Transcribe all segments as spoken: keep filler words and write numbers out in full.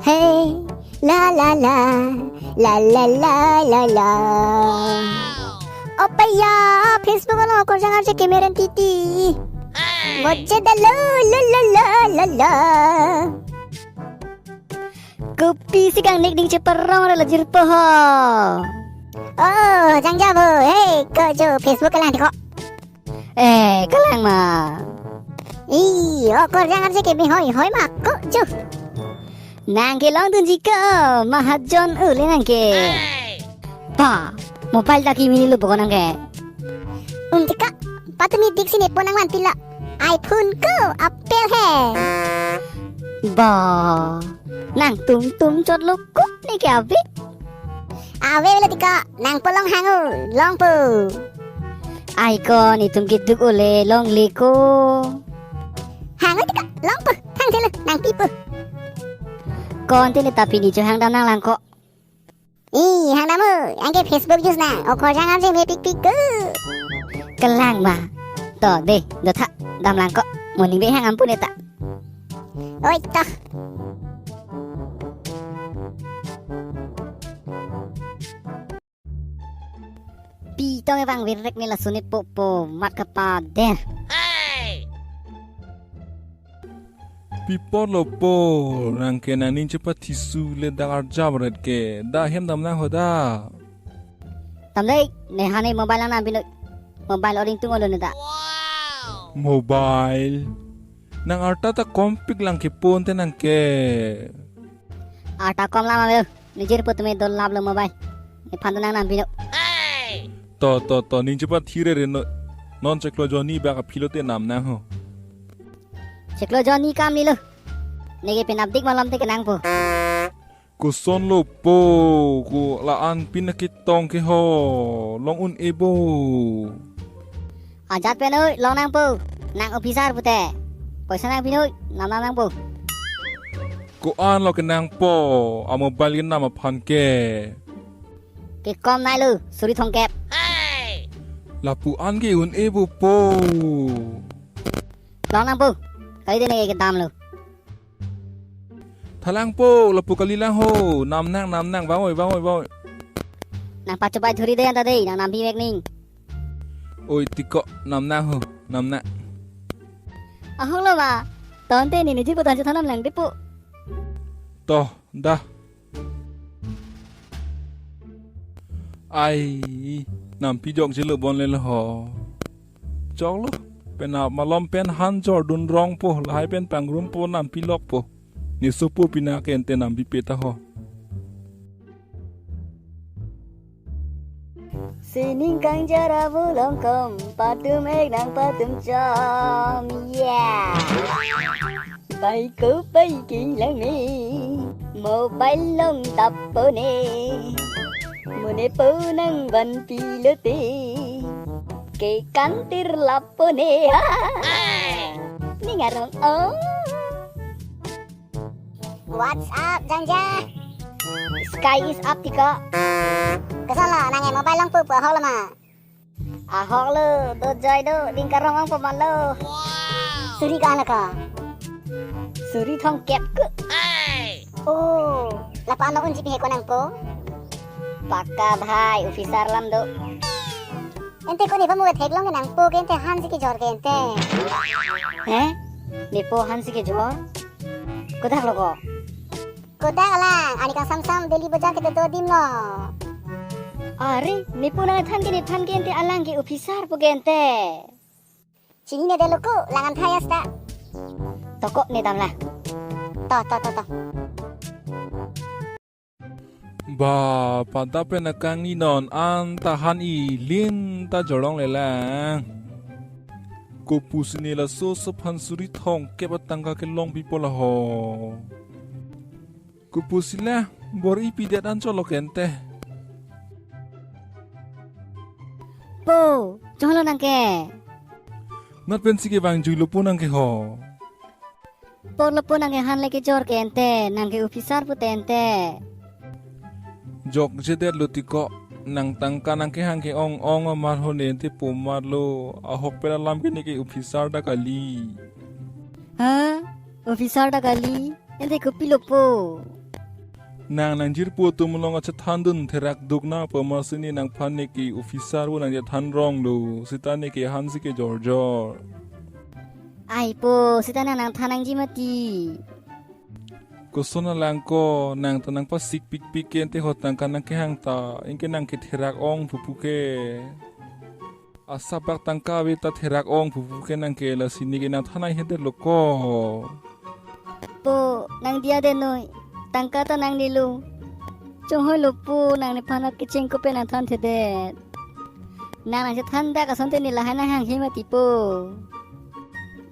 Hey, la la la, la la la la la la. Opaya, Facebook along okorjang arje kemeren titi. Moje da lo lo lo lo lo lo. Kopisi kangnik ding cheparong ra lajir po ho. Oh, jangja bo. Hey, ko jo Facebook alang tiko. Eh, kalang ma. Ih, okorjang arje keme hoi hoi ma ko jo. Nang kelongdunji ko, mahajon ule nang ke. Ba, mobile ta kimi ni lo bokon nang ke. Um, tika, patumi dik sini po nang manpilo. iPhone ko, Apple he. Ba, nangtum tum chot lo kup ne ke abi. Ave le tika, nangpo long hang o, longpo. Ai ko, netum keduk ule longle ko. Hang o tika, longpo, thangthelo, nangpipo. Ko ante ne ta pini cho hang dam nang lang ko. Ih, hang dam o, anke Facebook use nang, okorjang arje mepikpik ko. Kalang ma. To, de, dotha, dam lang ko. Moning be hang ampun eta. Oi, to. Pi tong e bang virrek ne laso ne popo, mat kapader. Pi apotlo po, nang ke nangning chepathisu le dak arjap ret ke, da hem dam nang ho da. Tam dei, ne hane mobile nang nam pino. Mobile oring tung olo ne da. Mobile. Nang arta ta kompik lang ke pon te nang ke. Arta kom lam ave. Nijir po tumi dol lap lo mobile. Nephan to nang nam pino. To, to, to, ning chepathire re no. Non chiklo jonni bak aphi lote nam nang ho. Chiklo jonni kam ni lo. Neke penap dik malom te kenang po. Koson lo po, ko la-an pin aketong ke ho, long un-e bo. Ajat pen oi, long nang po, nang officer pute. Poisa nang pin oi, nam nam nang po. Ko-an lo kenang po, a mobile kenam aphan ke. Kekom nai lo, suri thongkep. Lapu an ke un-e bo po. Long nang po, kali de ne kedam lo. Thalang po, lapu kali lang ho. Nam nang, nam nang, vang oi, vang oi, vang oi. Nang pachopai thuri de anta de, nang nam pi mek ning. Oi, tiko, nam nang ho, nam nang. Ahok lo ma, tonte ni niji putan chu thanam lang de po. To, da. Ai, nampi jok jelo bon le ho. Jok lo, penap malom pen han jordun rong po, lahai pen pangrum po nampi lok po. Nesopo pina ke ente nampi peta ho. Sining kangjar abu longkom, patum ek nang patum chom, yeah. Pai ko pai king lang me, mobile long tap po ne, mune po nang van pi lote, ke kantir lap po ne, ha. Ning arong o. What's up, Jangja? Sky is up, tiko. Koson lo, nang e mobile longpo pu ahok lo ma? Ahok lo, do joy do, ding karong ong po ma lo. Suri ko-an lo ko? Suri thongkep ko. Oh, lapu-an lo unji pi he ko nangpo? Pakka bhai, officer alam do. Ente ko ne pamu theklong ke nangpo ke ente hansi kejor ke ente. He? Nepo hansi kejor? Kodak lo ko? Kodak lang, ani kang samsam Delhi bojar ke dodo adim lo. Are, nepo nangthan ke nephan ke ente alang ke officer po ke ente. Chinine delo ko, lang an thayas ta. To ko ne dam la. To, to, to, to. Ba, pada pen akangni non an ta han ilin ta jorong le lang. Kopusi ne laso sop han suri thongkep atangka kelong pi po la ho. Kopusi la, bor-i pidet an cholo ke ente. Po, cholo nang ke. Nat pensi kevang jui lo po nang ke ho. Por lo po nang ke han le kejor ke ente, nang ke officer pute ente. Jokjedet lo tiko. Nang tangka nangkehang ke-ong ong amat ho ne ante pu amatlo. Ahok pen alam ke ne ke officer ta kali. Ha? Officer ta kali? Ante kopilo po? Nang nangjirpo atum along achethan dun therak duk nangpo amatsi ne nangphan ne ke officer pu nangchethan ronglo. Seta ne ke hansi kejorjor. Ai po, seta nang nangthan nangji mati. Koson alang ko, nang ta nangpasik pikpik ke ante ho tangka nangkehang ta, anke nang ke therak ong pupu ke. Asap bak tangka ave ta therak ong pupu ke nang ke, lasi ne ke nangthan nangji det lo ko. Po, nang diya de noi, tangka ta nang nilo. Chonghoi lo po, nang nephan kecheng ko pen nangthan thedet. Nang nangchethan dak asonte ne lahai nanghanghe mati po.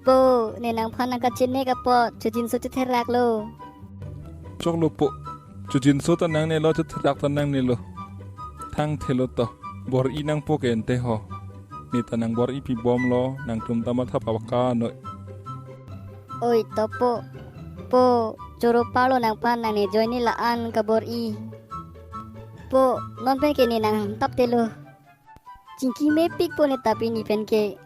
Po, ne nangphan nangkachenek apot, chojinso chetherak lo. Choklo po, chojinso ta nang ne lo, chetherak ta nang ne lo. Thangthelo to, bor-i nangpo ke ante ho. Ne ta nang bor-i pibomlo, nangtum ta matha pabaka noi. Oi to po, po, choro parlo nangphan nang ne join ne la-an kabor-i. Po, non pen ke ne nang tap telo. Chingki mepik po ne ta pini pen ke.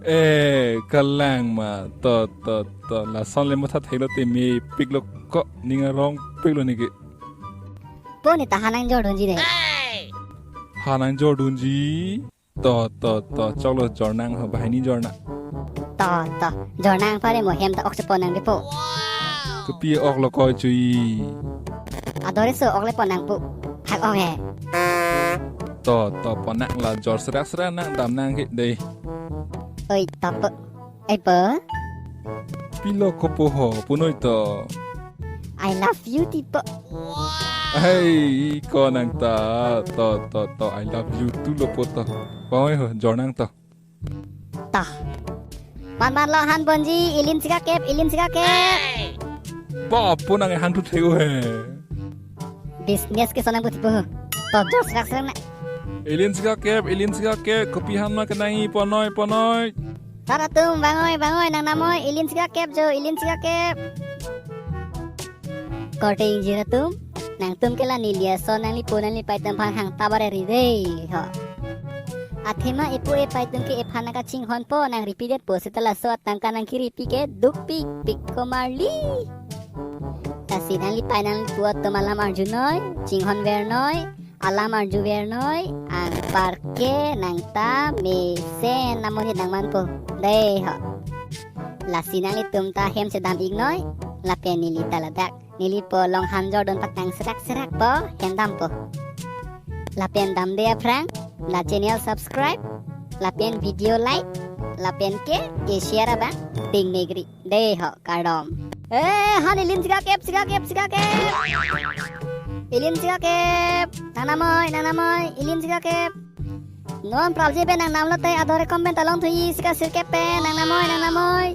Eh, kalang ma, to, to, to, lason le matha theklo te mepik lo ko, ning arongpik lo ne ke. Po ne ta ha nangjor dunji de. Ha nangjor dunji. To, to, to, choklo jor nang ho, banghini jor nang. To, to, jor nang pare mo hem ta ok chepo nang di po. Kopi ok lo ko chui. Adore so ok le po nang pu. Hak ok he. To, to, po nang la jor serak serak nang dam nang ke dei. Oi, to po. Ai po. Pilo ko po ho, punoi to. I love you ti po. Hei, ko nang ta, to, to, to, I love you too lo po to. Pangoi ho, jor nang to. To. Man man lo han ponji, ilin sika kep, ilin sika kep. Ba, po nang han thu thegu he. Business ke sonang putih po. To, jor serak serak na. Ilin sika kep, ilin sika kep, kopi han ma kenangji, ponoi, ponoi. Sar atum, bangoi, bangoi, nang namoi, ilin sika kep jo, ilin sika kep. Korte ingjir atum, nangtum ke la neli ason nanglipo nanglipei atum aphan hang ta bare ri dei ho. Athema epo epei atum ke ephan nangkachinghon po, nang repeat det po seta laso atangka nangkiripi ke duk pikpik komarli. Lasi nanglipei nanglipo atum alam arjunoi, chinghon vernoi, alam arju vernoi, anparke nang ta mesen namonit nangman po. Dei ho. Lasi nanglitum ta hem chedam iknoi, lapen neli ta ladak neli po long han jor dun patang serak serak po, hem dam po. Lapen damde aphrang, la channel subscribe, lapen video like, lapen ke, ke share abang, ding negri. Dei ho, kardom. Eh, han ilin sika kep, sika kep, sika kep. Ilin sika kep. Nang namoi, nang namoi, ilin sika kep. Non prapji pen nang namlo te adore comment along thuji sika sir kep pen, nang namoi, nang namoi.